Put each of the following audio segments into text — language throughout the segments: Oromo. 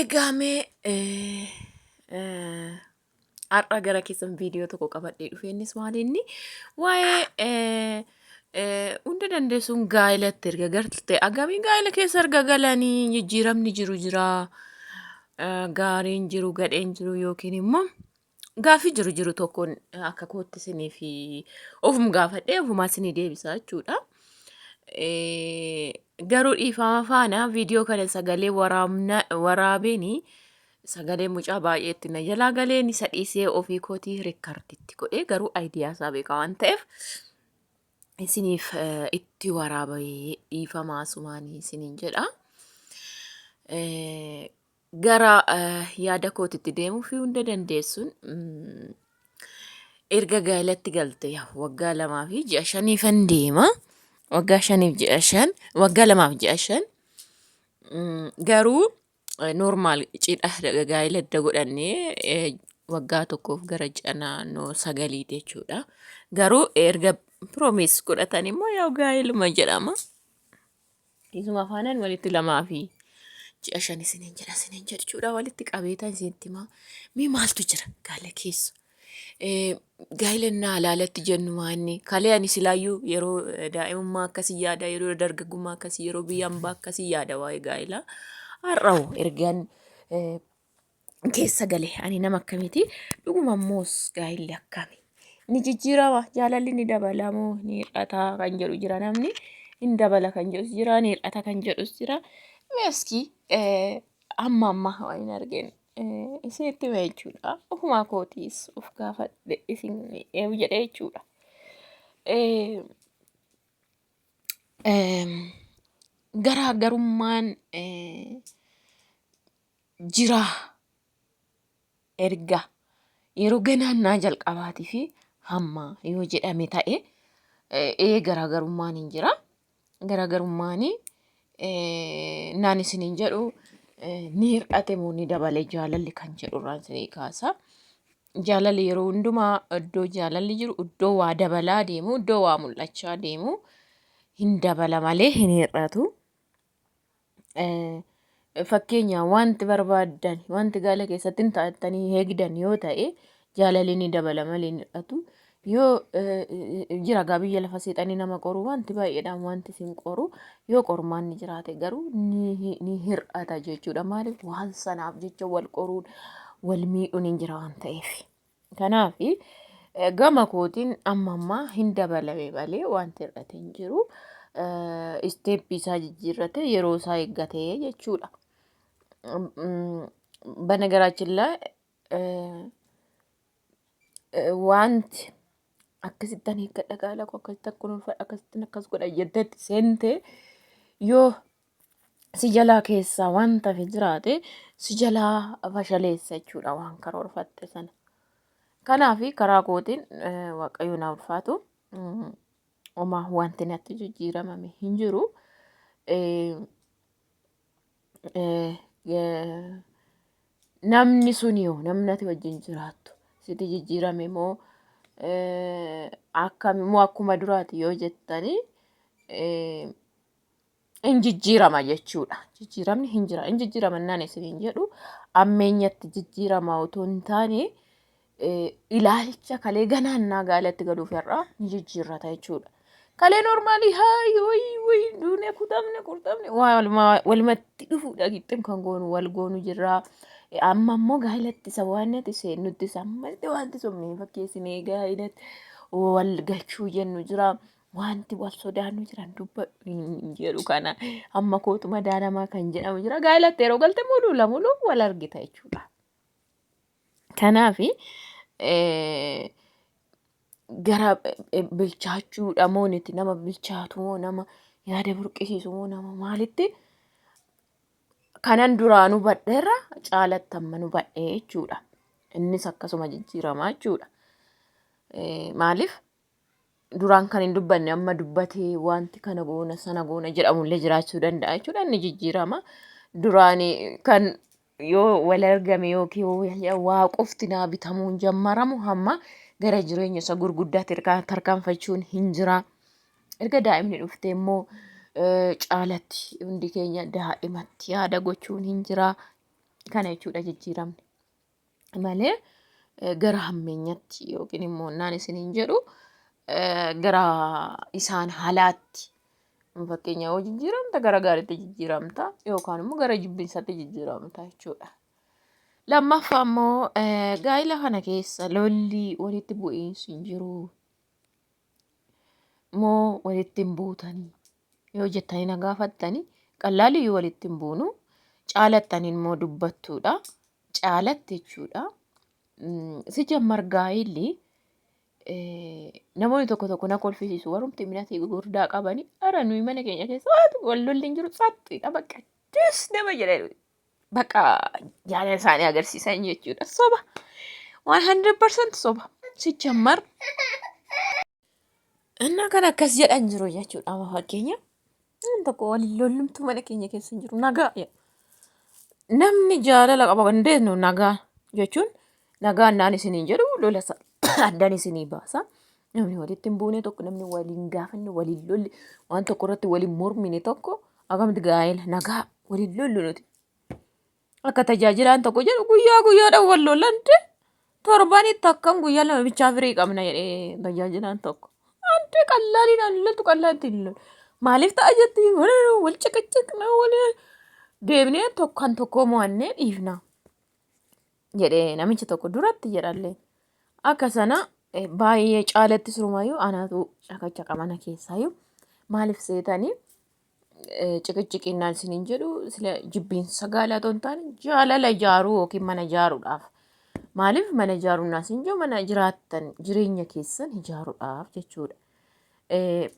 Egaa mee har'a gara keessan viidiyoo tokko qabadhee dhufe innis maal inni waa'ee hunda dandeessuun gaa'elatti erga galte agamii gaa'ela keessa erga galanii jijjiiramni jiru jira gaariin jiru gadheen jiru yookiin immoo gaaffii jiru jiru tokkoon akka kootti isinii fi ofum gaafadhee ofumaa isinii deebisa jechuudha. Garuu dhiifama faana viidiyoo kana sagalee waraabeen sagalee mucaa baay'eetti na jalaa galeen isa dhiisee ofii kootii rikkarditti godhee garuu ayidiyaa isaa beeka waan ta'eef isiniif itti waraabee dhiifamaa asumaanii isiniin jedha. Gara yaada kootitti deemuu fi hunda dandeessuun erga gaa'elatti galte waggaa 2 fi ji'a shaniifan deema. Waggaa shaniif ji'a 5, waggaa 2 fi ji'a 5 garuu normaal cidha gaa'ela edda godhannee waggaa tokkoof gara ji'a naannoo sagaliiti jechuudha. Garuu erga piroomis godhatan immoo yaa gaa'eluma jedhama. Isuma afaanaan walitti 2 fi ji'a 5 isiniin jedha isiniin jechuudha walitti qabeetan isinitti himaa. Mee maaltu jira gaa'ela keessa? Gaa'ela inni halaalatti jennu maanni kalee ani silaayyuu yeroo daa'imummaa akkasii yaada yeroo dargaggummaa akkasii yeroo biyya hambaa akkasii yaada waa'ee gaa'elaa. Har'awo ergaan keessa gale ani nama akkamiiti dhuguma immoos gaa'elli akkami ni jijjiirama jaalalli ni dabala moo ni hir'ata kan jedhu jira namni hin dabala kan jedhus jira ni hir'ata kan jedhus jira meeski amma amma waan hin argeen isinitti hima jechuudha ofumaa kootiis of gaafadhe isin eewu jedhee jechuudha. Garaagarummaan jira erga yeroo ganaannaa jalqabaatii fi hamma yoo jedhame ta'e ee garaagarummaan hin jira. Garaagarummaan naan isiniin jedhu ni hir'ate moo ni dabale jaalalli kan jedhu irraan isinii kaasa. Jaalalli yeroo hundumaa iddoo jaalalli jiru iddoo waa dabalaa deemu iddoo waa mul'achaa deemu hin dabala malee hin hir'atu. Fakkeenya wanti barbaaddan wanti gaala keessatti hin ta'attanii eegdan yoo ta'e jaalalli ni dabala malee hin hir'atu. Yoo jira gaa biyya lafa seexanii nama qoru wanti baay'eedhaan wanti isin qoru yoo qormaanni jiraate garuu ni hir'ata jechuudha. Maaliif waan sanaaf jecha wal qoruun wal miidhuun hin jira waan ta'eef. Kanaaf gama kootiin amma ammaa hin dabalame malee wanti hir'ate hin jiru. Isteeppii isaa jijjiirrate yeroo isaa eeggate jechuudha. Banagaraachin laa wanti akkasittan hiikkadha gaala koo akkasittan kunuunfadha akkasittan akkas godha jetteetti seente yoo si jalaa keessaa wanta hafe jiraate si jalaa fashaleessa jechuudha waan karoorfatte sana. Kanaaf karaa kootiin Waaqayyo na ulfaatu homaa wanti natti jijjiiramame hin jiru. Namni sun yoo namni ati wajjin jiraattu sitti jijjiirame moo akkami moo akkuma duraati yoo jettanii hin jijjiirama jechuudha. Jijjiiramni hin jira. Hin jijjiirama naan isiniin jedhu ammeenyatti jijjiirama otoo hin taane ilaalcha kalee ganaannaa gaalatti galuuf irraa ni jijjiirrata jechuudha. Kalee noormaalii haayi wayi wayi duune kutamne qurxamne walumatti dhufuudha gixxim kan goonu wal goonu jirra. Amma immoo gaa'elatti isa waan natti seennutti isa ammatti wanti somnee fakkeessinee gaa'elatti wal galchuu jennu jira. Wanti wal sodaannu jiran dubbadhu hin jedhu kana amma kootu madaalamaa kan jedhamu jira. Gaa'elatti yeroo galte muluu lamuluu wal argita jechuudha. Kanaaf gara bilchaachuudha moo niti nama bilchaatu moo nama yaada burqisiisu moo nama maalitti kanan duraan hubadheerra caalatti amma hubadhe jechuudha. Innis akkasuma jijjiiramaa jechuudha. Maaliif duraan kan hin dubbanne amma dubbatee wanti kana goona sana goona jedhamullee jiraachuu danda'a jechuudha. Inni jijjiirama. Duraan kan yoo wal argame yookiin waa qofti naa bitamuun jammaramu hamma gara jireenya isa gurguddaatti tarkaanfachuun hin jira. Erga daa'imni dhuftee immoo caalatti hundi keenya daa'imatti yaada gochuun hin jira. Kana jechuudha jijjiiramni. Malee gara hammeenyatti yookiin immoo naan isiniin jedhu gara isaan halaatti. Fakkeenya yoo jijjiiramta gara gaariitti jijjiiramta yookaan immoo gara jibbiinsaatti jijjiiramta jechuudha. Lammaffaa immoo gaa'ila kana keessa lolli walitti bu'iinsi hin jiru moo walitti hin buutanii yoo jettanii na gaafattani qallaaliyyuu walitti hin buunu caalattanii immoo dubbattuudha. Caalatti jechuudha. Si jammar gaa'illi namoonni tokko tokko na kolfisiisu warrumti minatii gurguddaa qabani ara nuyi mana keenya keessa waatu wal lolli hin jiru tsaxxiidha bakka des nama jedha bakka jaalala isaanii agarsiisan jechuudha. Soba 100% soba si jammar. Innaa kan akkas jedhan jiru jechuudha. Amma fakkeenya namni tokko waliin lollumtuu mana keenya keessa hin jiru nagaa jedha. Namni jaalala qaba kan deemnu nagaa jechuun nagaa naan isiniin jedhu lola addaan isinii baasa. Namni walitti hin buune tokko namni waliin gaafanne waliin lolli waan tokko irratti waliin mormine tokko akkamitti gaa'ela nagaa waliin lollu nuti. Akka tajaajilaan tokko jedhu guyyaa guyyaadhaan wal lolante torbanitti akkam guyyaa lama bichaa firii qabna jedhee tajaajilaan tokko. Ante qallaaliin an loltu qallaatti hin lolu. Maaliif ta'a jetti wal ciqiciqna wal deebinee tokkan tokkoo mo'annee dhiifna jedhee namichi tokko duratti jedhallee. Akka sana baay'ee caalatti surumaayyuu anaatu caqacaqa mana keessaayyuu maaliif seetanii ciqiciqinnaan isiniin jedhu sila jibbiinsa gaalaa otoo hin taane jaalala ijaaruu yookiin mana ijaaruudhaaf. Maaliif mana ijaaruun naa isin jedhu mana jiraattan jireenya keessan ijaaruudhaaf jechuudha.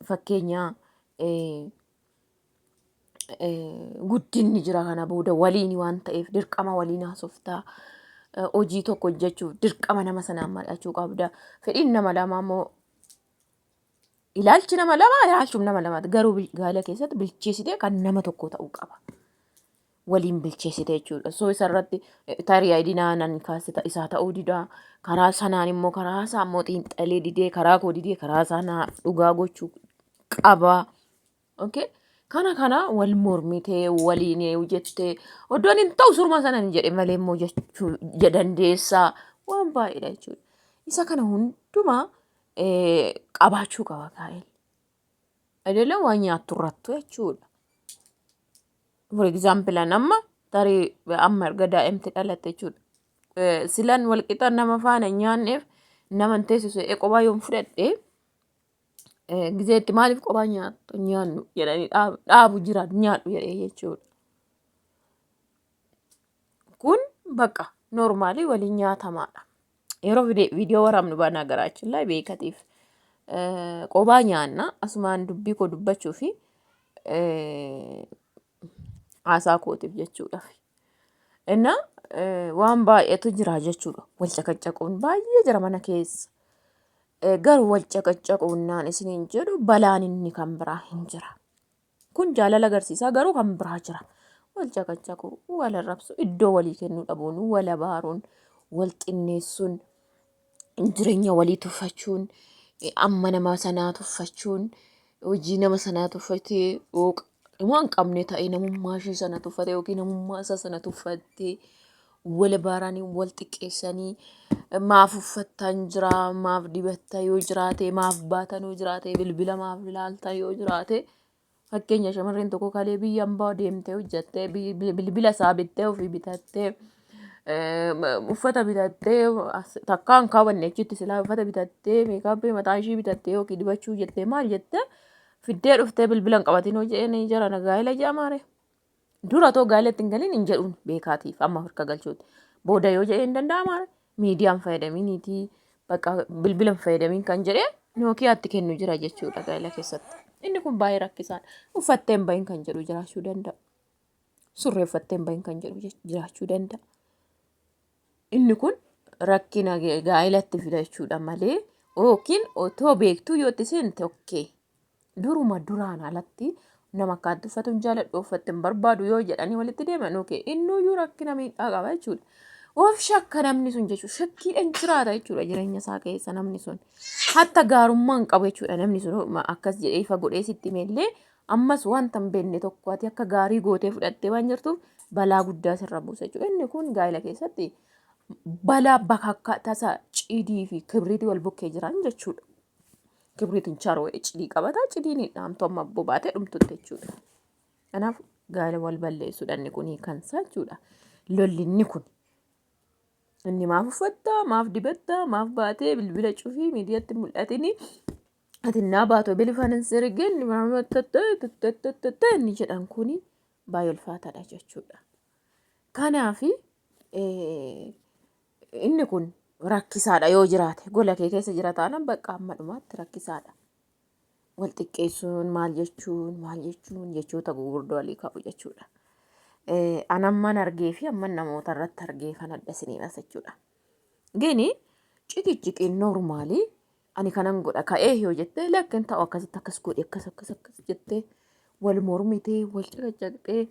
Fakkeenya guddinni jira kana booda waliin waan ta'eef dirqama waliin haasoftaa. Hojii tokko hojjechuuf dirqama nama sanaan mari'achuu qabda. Fedhiin nama lamaa immoo Ilaalchi nama lamaa ilaalchum nama lamaati. Garuu gaa'ela keessatti bilcheessitee kan nama tokko ta'uu qaba. Waliin bilcheessite jechuudha. So isarratti tarii ayidinaa nan kaase isaa ta'uu didaa. Karaa sanaan immoo karaa isaa immoo xiinxalee didee karaa koo didee karaa isaa naaf dhugaa gochuu qaba. Okay? Kana kana wal mormitee waliin jettee oddoon hin ta'u surma sana hin jedhe malee immoo jechuu dandeessaa waan baay'eedha jechuudha. Isa kana hundumaa qabaachuu qaba gaa'elli. Adeela waan nyaattu irrattu jechuudha. For example an amma tarii amma erga daa'imti dhalatte jechuudha. Silan walqixa nama faana hin nyaanneef nama hin teessisu jedhee qophaa yoon fudhadhe gizeetti maaliif qophaa nyaattu nyaannu jedhanii dhaabu jira nyaadhu jedhee jechuudha. Kun bakka noormaalii waliin nyaatamaadha. Yeroo viidiyoo waraabnu baanaa garaachin laa beekatiif qobaa nyaanna asumaan dubbii koo dubbachuu fi haasaa kootiif jechuudhaaf. Inna waan baay'eetu jira jechuudha. Wal caqacaquun baay'ee jira mana keessa. Garuu wal caqacaquun naan isiniin jedhu balaan inni kan biraa hin jira. Kun jaalala agarsiisa garuu kan biraa jira. Wal caqacaquu, wal arrabsuu, iddoo walii kennuu dhabuun, wal abaaruun, wal xinneessuun, jireenya walii tuffachuun, amma nama sanaa tuffachuun, hojii nama sanaa tuffatee waan qabne ta'e namummaa ishee sana tuffate yookiin namummaa isaa sana tuffattee wal abaaranii wal xiqqeessanii maaf uffattan jira maaf dibatta yoo jiraate maaf baatan yoo jiraate bilbila maaf ilaalta yoo jiraate fakkeenya shamarreen tokko kalee biyya ambaa deemtee hojjattee bilbila isaa bittee ofii bitattee uffata bitattee takkaa hin kaawwanne achitti silaa uffata bitattee meekaappii mataa ishii bitattee yookiin dibachuu jettee maal jettee fiddee dhuftee bilbila hin qabatin hoo jedheen jara na gaa'ela jedhamaare. Dura otoo gaa'elatti hin galin hin jedhuun beekaatiif amma harka galchuuti. Booda yoo jedhee hin danda'amaa miidiyaan fayyadaminiitii bakka bilbila hin fayyadamin kan jedhee Nookiyaatti kennu jira jechuudha gaa'ela keessatti. Inni kun baay'ee rakkisaadha. Uffattee hin bahin kan jedhu jiraachuu danda'a. Surree uffattee hin bahin kan jedhu jiraachuu danda'a. Inni kun rakkina gaa'elatti fida jechuudha malee yookiin otoo beektuu yoo itti seente okkee. Duruma duraan alatti nama akkaatti uffatu hin jaaladhu uffatti hin barbaadu yoo jedhanii walitti deeman okay innuyyuu rakkina miidhaa qaba jechuudha. Of shakka namni sun jechuudha. Shakkiidhaan jiraata jechuudha jireenya isaa keessa namni sun. Hatta gaarummaa hin qabu jechuudha namni sun akkas jedhee ifa godhee sitti himellee ammas wanta hin beekne tokko ati akka gaarii gootee fudhattee waan jirtuuf Balaa guddaa sirra buusa jechuudha. Inni kun gaa'ela keessatti balaa bakakkaa tasa cidii fi kibriitii wal bukkee jiran jechuudha. Kibriitiin charoo cidii qabata cidiin hin dhaamtu amma bobaatee dhumtutti jechuudha. Kanaaf gaa'ela wal balleessuudha inni kun hiikansaa jechuudha. Lolli inni kun. Inni maaf uffatta, maaf dibatta, maaf baatee bilbila cufii miidiyaatti mul'atini. Ati innaa baatu bilifaan hin sirgin inni jedhan kuni baay'ee ulfaataadha jechuudha. Kanaaf inni kun rakkisaadha yoo jiraate gola kee keessa jira taanaan bakka hamma dhumaatti rakkisaadha. Wal xiqqeessuun maal jechuun maal jechuun jechoota gurguddoo walii ka'u jechuudha. An amman argee fi amman namoota irratti argee kan adda isinii baasa jechuudha. Gini ciqiciqiin noormaalii ani kanan godha ka'ee yoo jette lakki hin ta'u akkasitti akkas godhi akkas akkas akkas jettee wal mormitee wal caqacaqxee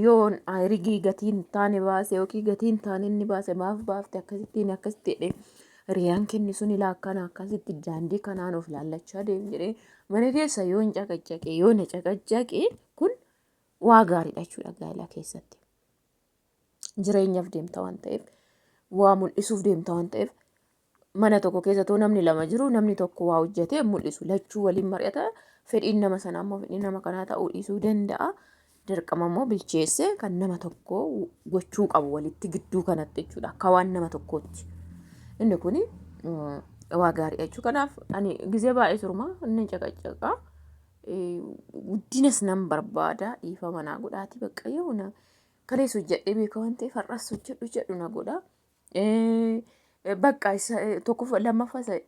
yoo rigii gatii hin taane baase yookiin gatii hin taane inni baase maaf baafte akkasittiin akkasitti jedhee hiriyaan kenni sun ilaa akkana akkasitti daandii kanaan of ilaallachaa deem jedhee mana keessa yoo hin caqacaqe yoo na caqacaqe kun waa gaariidha jechuudha gaa'ela keessatti. Jireenyaaf deemta waan ta'eef waa mul'isuuf deemta waan ta'eef mana tokko keessa too namni lama jiru namni tokko waa hojjetee mul'isu lachuu waliin mari'ata fedhiin nama sanaa immoo fedhii nama kanaa ta'uu dhiisuu danda'a. Dirqama immoo bilcheessee kan nama tokko gochuu qabu walitti gidduu kanatti jechuudha akka waan nama tokkootti. Inni kun waa gaarii jechuudha. Kanaaf ani gizee baay'ee turuma inni caqacaqa. Guddinas nan barbaada dhiifama naa godhaati bakka yoo na kaleessa hojjedhee beeka waan ta'eef har'as hojjedhu jedhu na godha. Bakka isa tokkoffaa lammaffaa isa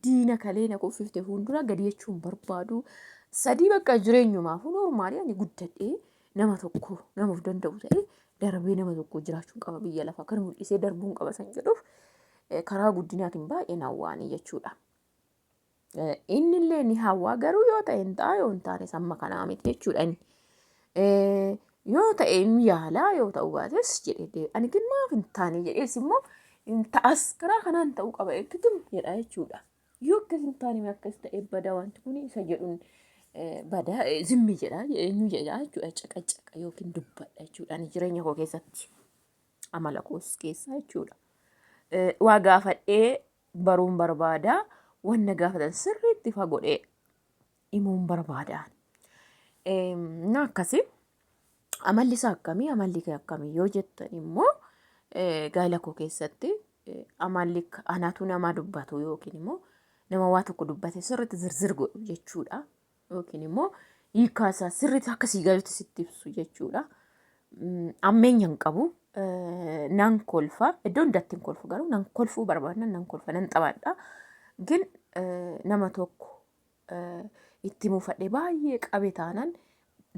diina kalee na kuffifte fuuldura gadi jechuun barbaadu. Sadii bakka jireenyumaafuu noormaalii ani guddadhee nama tokko nama of danda'u ta'e darbee nama tokko jiraachuun qaba biyya lafaa kan mul'isee darbuun qaba san jedhuuf karaa guddinaatiin baay'ee na hawwaanii jechuudha. Inni illee ni hawwaa garuu yoo ta'e hin ta'a yoo hin taane samma kanaa miti jechuudha inni. Yoo ta'e hin yaalaa yoo ta'uu baates jedhee deebi'a. Ani gin maaf hin taane jedhees immoo hin ta'as karaa kanaan ta'uu qaba gim jedha jechuudha. Yoo akkas hin taane akkas ta'e badaa wanti kun isa jedhuun badaa zimmi jedha eenyu jedha jechuudha caqacaqa yookiin dubbadha jechuudha ani jireenya koo keessatti amala koos keessa jechuudha. Waa gaafadhee baruun barbaada. Wanna gaafatan sirriitti ifa godhee himuun barbaada. Na akkasi amalli isaa akkamii amalli kee akkamii yoo jettan immoo gaa'ela koo keessatti amalli anatu nama dubbatu yookiin immoo nama waa tokko dubbate sirriitti zirzir godhu jechuudha. Yookiin immoo hiikaa isaa sirriitti akka sii galutti sitti ibsu jechuudha. Ammeenya hin qabu. Nan kolfa. Iddoo hundatti hin kolfu garuu nan kolfuu barbaadna nan kolfa nan taphadha. Gin nama tokko itti muufadhe baay'ee qabe taanaan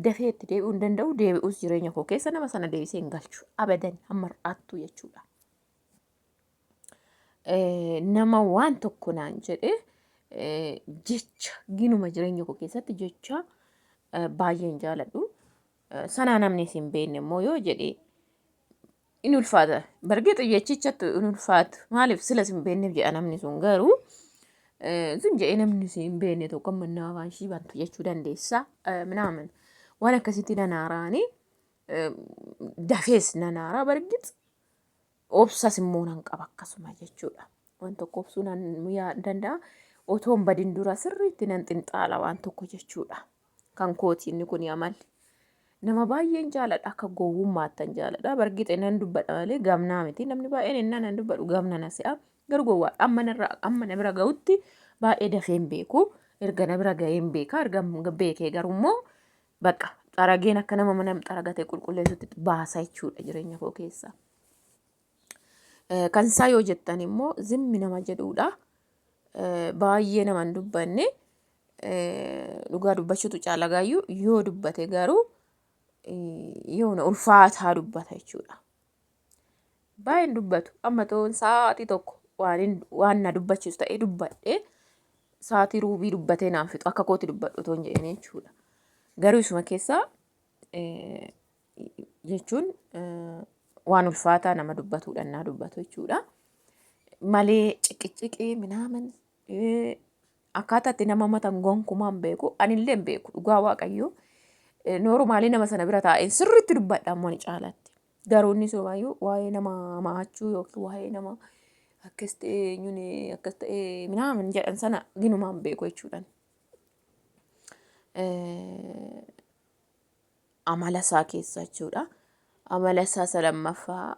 dafee itti deebi'uu hin danda'u. Deebi'uus jireenya koo keessa nama sana deebisee hin galchu. Abadan hamma har'aattuu jechuudha. Nama waan tokko naan jedhe jecha ginuma jireenya koo keessatti jecha baay'een jaaladhu. Sanaa namni isin beekne immoo yoo jedhe in ulfaata. Bargeexa jechichatti in ulfaatu. Maaliif sila isin beekneef jedha namni sun garuu sun jedhee namni isin hin beekne tokko amma inni afaan ishii bantu jechuu dandeessa. Minaamin waan akkasitti nanaaraanii dafees nanaaraa bargix obsas immoo nan qaba akkasuma jechuudha. Waan tokko obsuu nan danda'a. Otoo hin badin dura sirriitti nan xinxaala waan tokko jechuudha. Kan kooti inni kun amalli. Nama baay'een jaaladha akka gowwummaattan jaaladha. Bargixe nan dubbadha malee gamnaa miti. Namni baay'een innaa nan dubbadhu gamna na se'a. Garuu gowwaa amma narra amma na bira ga'utti baay'ee dafee hin beeku. Erga na bira ga'ee hin beeka. Erga beekee garuu immoo bakka xarageen akka nama mana xaragatee qulqulleessutti baasa jechuudha jireenya koo keessaa. Kan isaa yoo jettan immoo zimmi nama jedhuudha. Baay'ee nama hin dubbanne dhugaa dubbachuutu caala gaayyuu yoo dubbate garuu yoona ulfaataa dubbata jechuudha. Baay'ee hin dubbatu amma toon sa'aatii tokko waan na dubbachiisu ta'ee dubbadhee sa'aatii ruubii dubbatee naan fixu akka kootti dubbadhu otoo hin jedhin jechuudha. Garuu isuma keessaa jechuun waan ulfaataa nama dubbatuudha naa dubbatu jechuudha. Malee ciqiciqii minaamin akkaataa itti nama matan gonkumaa hin beeku. Anillee hin beeku dhugaa waaqayyoo. Normally nama sana bira taa'ee sirriitti dubbadha ammoo ni caalaatti. Garuu inni somaayyuu waa'ee nama maachuu yookiin waa'ee nama akkas ta'e eenyuun akkas ta'e minaamin jedhan sana ginumaan beeku jechuudhaan. Amala isaa keessa jechuudha. Amala isaa isa lammaffaa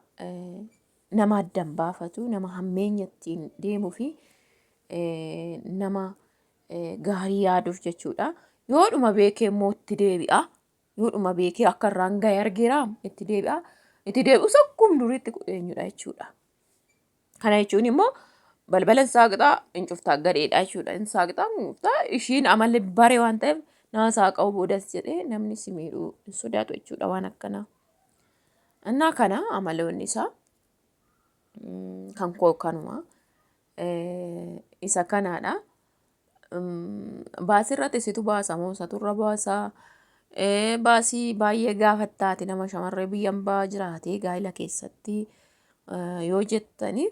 nama addan baafatu, nama hammeenya ittiin deemuu fi nama gaarii yaaduuf jechuudha. Yoodhuma beekee immoo itti deebi'a. Yoodhuma beekee akka irraan gahe argeera itti deebi'a. Itti deebi'us akkuma duriitti eenyudha jechuudha. Kana jechuun immoo balbala hin saaqxaa hin cuftaa gadheedha jechuudha. Hin saaqxaa hin cuftaa ishiin amalli bare waan ta'eef naa saaqa'u boodas jedhee namni si miidhuu hin sodaatu jechuudha waan akkanaa. Innaa kana amaloonni isaa kan koo kanuma isa kanaadha. Baasii irratti situ baasa moo isatu irra baasa? Baasii baay'ee gaafattaati nama shamarree biyya ambaa jiraatee gaa'ila keessatti yoo jettani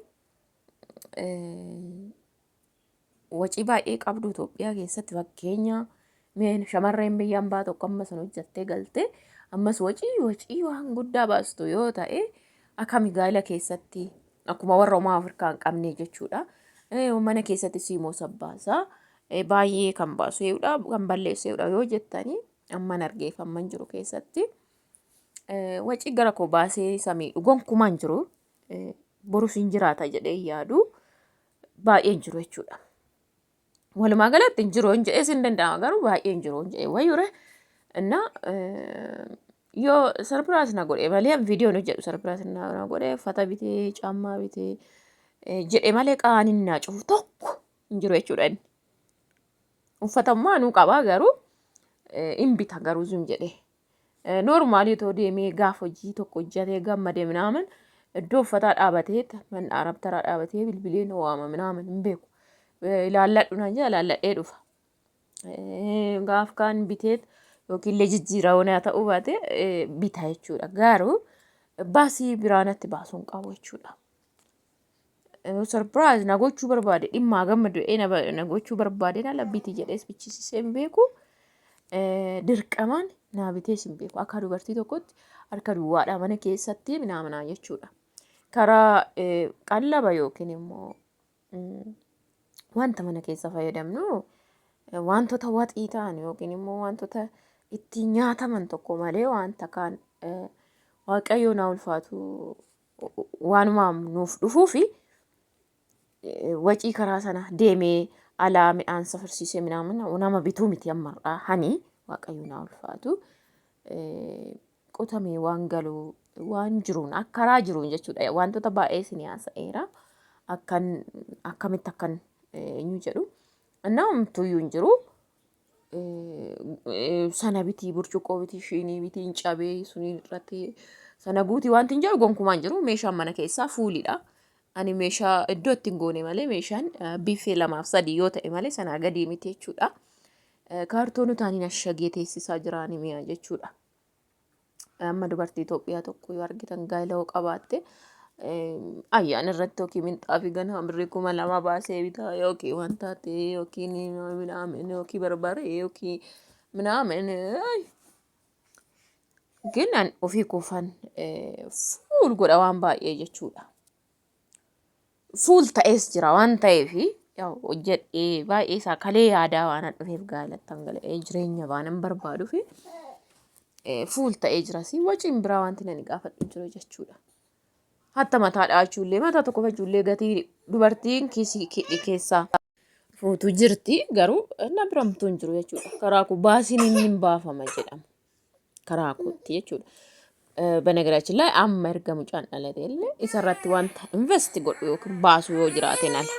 wacii baay'ee qabdu Itoophiyaa keessatti fakkeenya mee shamarreen biyya ambaa tokko amma san hojjattee galte ammas wacii wacii waan guddaa baastu yoo ta'e akkami gaa'ila keessatti akkuma warra homaa Afrikaa hin qabne jechuudha. Mana keessatti siimoo sabbaasa. Baay'ee kan baasu ee'uudha kan balleessu ee'uudha yoo jettanii amman argeef amman jiru keessatti wacii gara koo baasee isa miidhu gonkumaa hin jiru. Borus hin jiraata jedhee yaadu baay'ee hin jiru jechuudha. Walumaa galatti hin jiru hin jedhees hin danda'ama garuu baay'ee hin jiru hin jedhee wayyure. Inna yoo sarpiraas na godhe malee viidiyoon hojjedhu sarpiraas na godhe uffata bitee caammaa bitee jedhe malee qaaniin naa cufu tokko hin jiru jechuudha inni. Uffata immoo anuu qabaa garuu hin bita garuu zum jedhee. Normally otoo deemee gaafa hojii tokko hojjetee gammadee minaamin iddoo uffataa dhaabatee mana arab taraa dhaabatee bilbilee na waama minaamin hin beeku. Ilaalladhu naan jedha ilaalladhee dhufa. Gaaf kaan biteet yookiin illee jijjiiraa wanaa ta'uu baate bita jechuudha. Garuu baasii biraa natti baasuu hin qabu jechuudha. Surprise na gochuu barbaade dhimmaa gammadu jedhee na gochuu barbaade na labbiti jedhees bichisiisee hin beeku. Dirqamaan naa bitees hin beeku. Akka dubartii tokkotti harka duwwaadha mana keessatti minaaminaa jechuudha. Karaa qallaba yookiin immoo wanta mana keessa fayyadamnu wantoota waxii ta'an yookiin immoo wantoota ittiin nyaataman tokko malee wanta kaan waaqayyoo naa ulfaatu waanuma nuuf dhufuufi wacii karaa sana deemee alaa midhaan safarsiisee minaamin nama bituu miti ammarraa hani waaqayyo naa ulfaatu qotamee waan galu waan jiruun akka karaa jiruun jechuudha wantoota baay'ee isin haasa'eera akkan akkamitti akkan eenyu jedhu innaa homtuuyyuu hin jiru. Sana bitii burcuqqoo bitii shiinii bitii hin cabee sunii irratti sana guutii wanti hin jedhu gonkumaa hin jiru meeshaan mana keessaa fuulidha. Ani meeshaa iddoo itti hin goone malee meeshaan biffee lamaaf sadii yoo ta'e malee sanaa gadii miti jechuudha. Kaartoon utaaniin ashagee teessisaa jiraani mi'a jechuudha. Amma dubartii Itoophiyaa tokko yoo argitan gaa'ela yoo qabaatte ayyaana irratti yookiin minxaafii ganaa birrii 2000 baasee bitaa yookiin wanta ta'e yookiin minaamin yookiin barbaree yookiin minaamin ግን an ofii koofan fuul godha waan baay'ee jechuudha. Fuul ta'ees jira waan ta'eef hojjedhee baay'ee isaa kalee yaadaa waan dhufeef gaa'elatti dhangala'ee jireenya waan hin barbaaduuf fuul ta'ee jira si waciin biraa wanti nani gaafadhu jiru jechuudha. Hatta mataa dhaachuullee mataa tokko fachuullee gatii dubartiin kiisii kidhi keessaa fuutu jirti garuu na biramtuu hin jiru jechuudha. Karaa koo baasiin inni hin baafama jedhama. Karaa kootti jechuudha. በነገራችን ላይ amma erga mucaan dhalate illee isarratti wanta invest godhu yookiin baasu yoo jiraateen ala.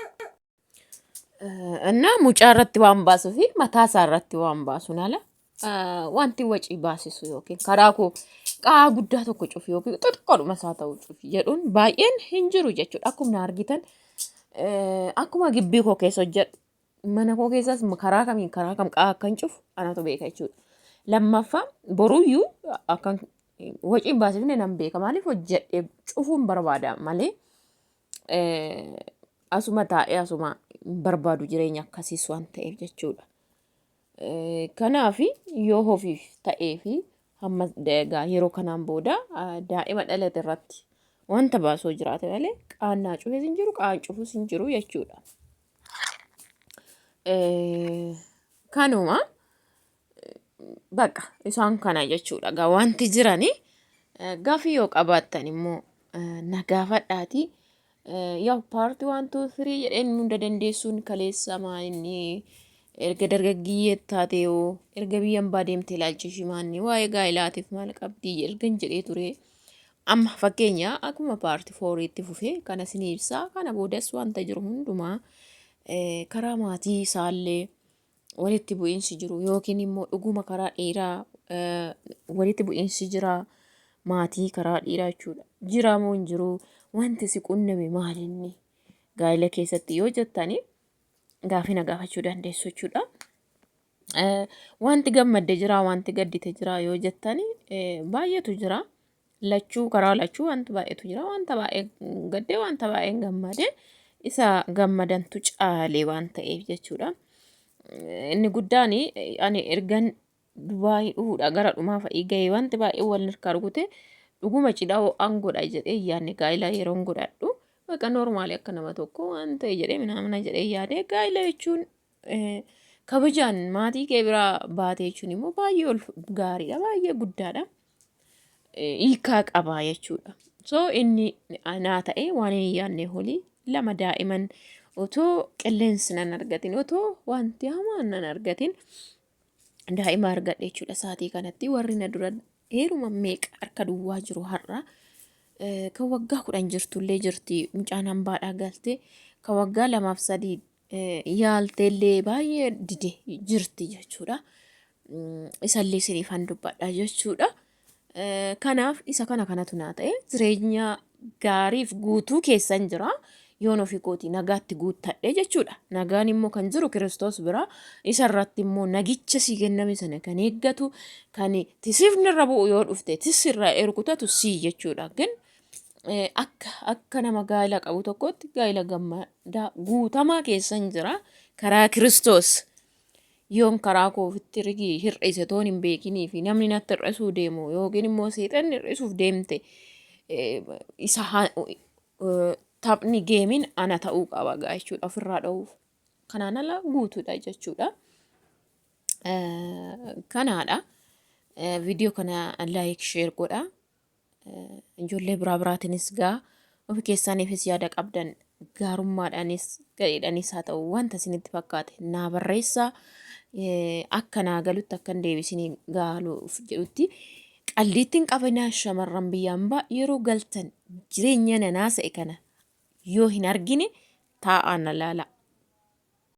እና mucaa irratti waan baasuu fi mataa isaa irratti waan baasuun ala wanti wacii baasisu yookiin karaa koo qaa guddaa tokko cufi yookiin xixiqqoodhuma isaa ta'u cufi jedhuun baay'een hin jiru jechuudha. Akkuma na argitan akkuma gibbii koo keessa hojjedhu mana koo keessas karaa kamiin karaa kam qaa akkan cufu anatu beeka jechuudha. Lammaffaa boruyyuu akkan wacii hin baasifne nan beeka maaliif hojjedhee cufuun barbaada malee asuma taa'ee asuma hin barbaadu jireenya akkasiis waan ta'eef jechuudha. Kanaaf yoo ofiif ta'ee fi hamma egaa yeroo kanaan booda daa'ima dhalate irratti wanta baasoo jiraate malee qaannaa cufes hin jiru, qaan cufus hin jiru jechuudha. Kanuma bakka isaan kana jechuudha. Egaa wanti jirani gaafii yoo qabaattan immoo na gaafadhaati. Yaw paartii 1 2 3 jedheen hunda dandeessuun kaleessa maalinni erga dargaggiyyee taatee hoo erga biyya hambaa deemtee ilaalchishii maanni waa'ee gaa'ilaatiif maal qabdii ergan jedhee ture. Amma fakkeenya akkuma paartii fooriitti fufee kana isinii ibsaa kana boodas wanta jiru hundumaa karaa maatii isaallee walitti bu'iinsi jiru yookiin immoo dhuguma karaa dhiiraa walitti bu'iinsi jira maatii karaa dhiiraa jechuudha. Jira moo hin jiru wanti si qunname maalinni gaa'ela keessatti yoo jettani gaafii na gaafachuu dandeessu jechuudha. Wanti gammadde jira wanti gaddite jira yoo jettani baay'eetu jira. Lachuu karaa lachuu wanta baay'eetu jira. Wanta baay'ee gaddee wanta baay'ee gammade isa gammadantu caale waan ta'eef jechuudha. Inni guddaan ani ergan Dubaayii dhufuudha gara dhumaa fa'ii ga'ee wanti baay'ee wal harkaa rukute dhuguma cidha ho'aan godha jedhee yaadne gaa'ila yeroon godhadhu baqa noormaali akka nama tokko waan ta'e jedhee minaamina jedhee yaade gaa'ila jechuun kabajaan maatii kee biraa baate jechuun immoo baay'ee ol gaariidha baay'ee guddaadha. Hiikaa qaba jechuudha. So inni naa ta'e waan hin yaadne olii lama daa'iman otoo qilleensi nan argatin otoo wanti hamaan nan argatin daa'ima argadhe jechuudha sa'aatii kanatti warri na dura heeruma meeqa harka duwwaa jiru har'a kan waggaa 10 jirtullee jirti mucaan hambaadhaa galte kan waggaa 2f 3 yaalteellee baay'ee dide jirti jechuudha. Isallee isiniifan dubbadha jechuudha. Kanaaf isa kana kanatu naa ta'e jireenya gaariif guutuu keessan jira. Yoon ofii kootii nagaatti guuttadhe jechuudha. Nagaan immoo kan jiru Kiristoos bira. Isa irratti immoo nagicha sii kenname sana kan eeggatu kan tisifni irra bu'u yoo dhufte tissi irraa erkutatu sii jechuudha. Gin akka akka nama gaa'ela qabu tokkotti gaa'ela gammadaa guutamaa keessan jira karaa Kiristoos. Yoon karaa koo ofitti rigii hir'ise toon hin beekinii fi namni natti hir'isuu deemu yookiin immoo seexanni hir'isuuf deemte isa taphni geemiin ana ta'uu qaba gaa jechuudha ofirraa dha'uuf. Kanaan ala guutuudha jechuudha. Kanaadha. Viidiyoo kana like share godha. Ijoollee biraa biraatiinis gaa ofi keessaaniifis yaada qabdan gaarummaadhaanis gadheedhaanis haa ta'u wanta isinitti fakkaate naa barreessaa akka naa galutti akka hin deebisinii gaaluuf jedhutti qaldiitti hin qabinaa shamarran biyya ambaa yeroo galtan jireenya nanaasa'e kana yoo hin argine taa'aa na laala.